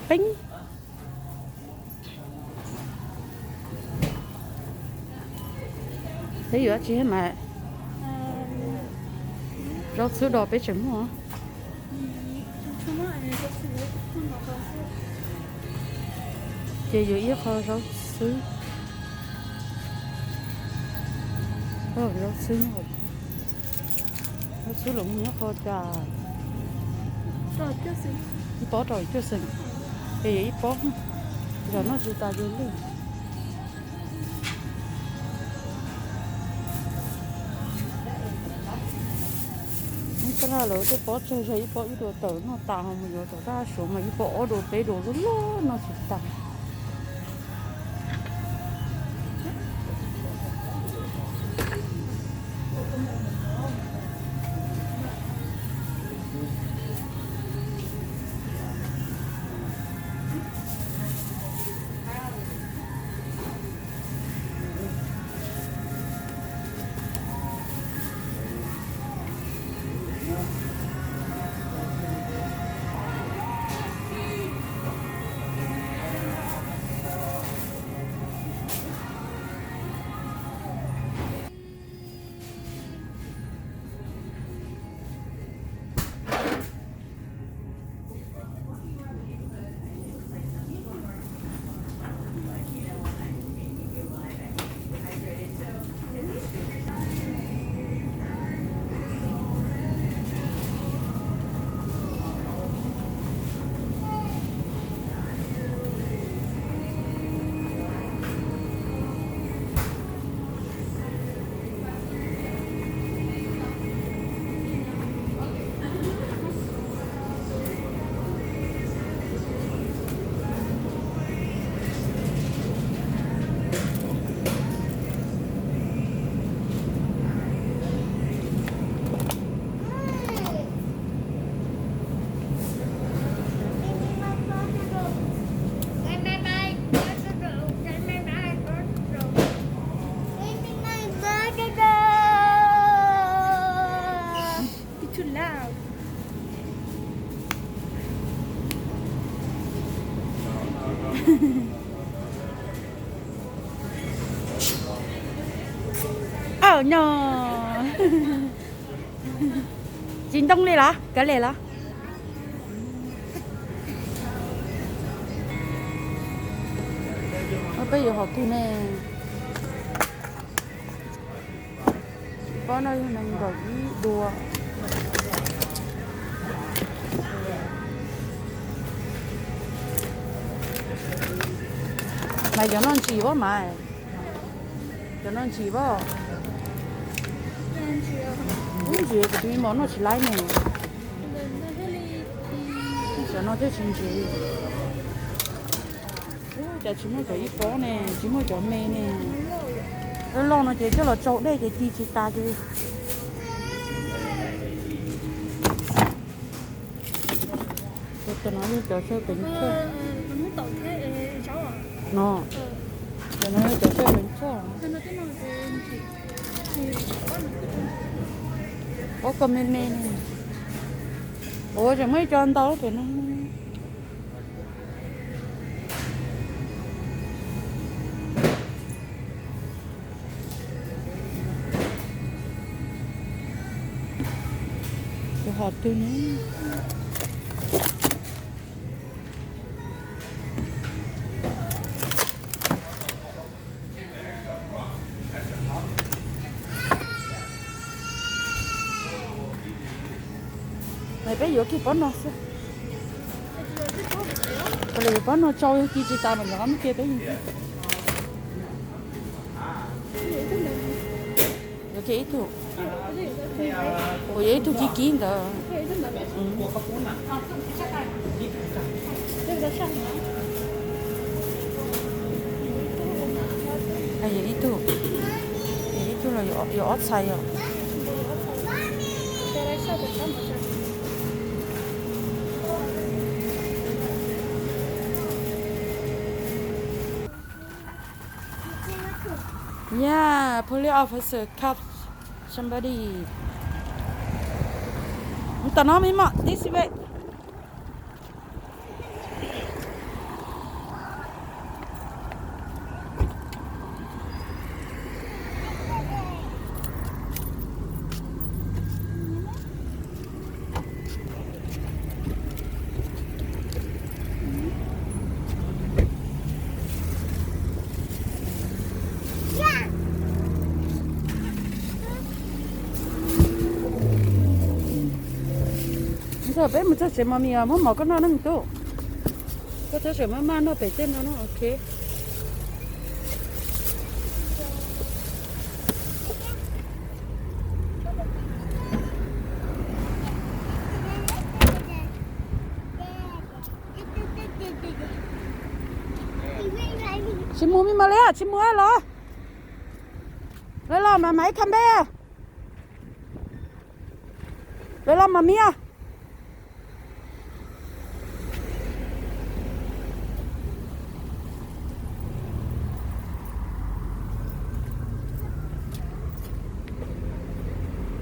Peeb. Peb yuav dab tsi mas? Zaub xwb dos peb tseem muaj. Ces yuav ib qho zaub xwb. Zaub xwb, zaub xwb los muaj ib qho cas. Ib pob rau cuaj xeem, ces yuav ib pob, yog noj tsis tas yus lwj. Ib txaj laj lawv tej pob tsawg zog ib pob ib dua tawm noj tas ho mus yuav tom taj suav mas ib pob ob dua peb dua loj loj noj tsis tas. Aw no. Tsis ntoo li los kav liam los? Peb yuav hom twg ne? Pob no yog nees nkaum ib dua. Mas cov no ntsim pob mas. Cov no ntsim pob. Ub, ntsim kuv tus me mos noj tsis laib ne. Cov no thiaj tsis ntsim. Ub, cas tsis muaj cov ib pob ne, tsis muaj cov me ne. Loj loj no ces coj los tsau dej ces ci tsis tas ces. Cov no yog cov xyaw peev tshuaj. No, cov no yog cov xyaw peev tshuaj. Pob koj me me ne. Ua tseem muaj ib co ntau pem no. Tus hom twg ne? Mas peb yuav kiag pob no xwb. Ua li yuav pob no tsau yog ci tsis tas mas yog qab muab kiag peb yeej. Yuav kiag ib tug. Kuv yuav ib tug kiv kiv ntawd. Yuav ib tug, yuav ib tug los yuav ob txhais os. Yeah, police officer cuff somebody. Ntawm no me mom, this way. Peb mus txog tsev mas mis muab mov koj noj na me tub. Koj txhob tseem maj maj noj pem tej no na, ok. Tsis mus me Mos Liab, tsis mus los. Lawv los mas mam ib khab npeb. Lawv los mas miab.